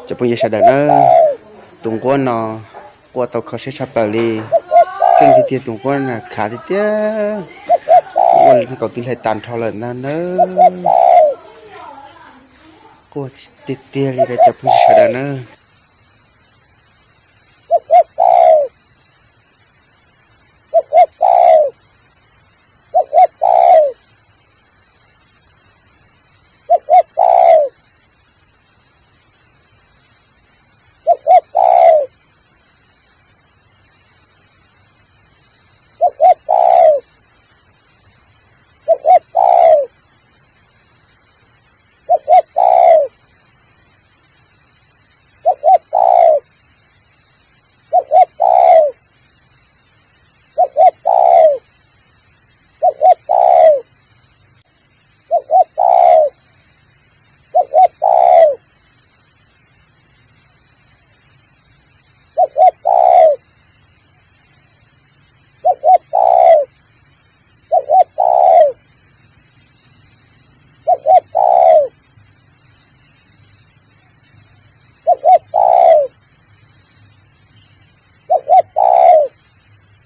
Cov phooj ywg sawv daws nawb, tus nquab no quaj tau kho siab tshaj plaws li. Keej tiag tiag, tus nquab na khav tiag tiag, ua li kaum tw hlais tas nrho lawm ntag nawb. Quaj tiag tiag li cov phooj ywg sawv daws nawb.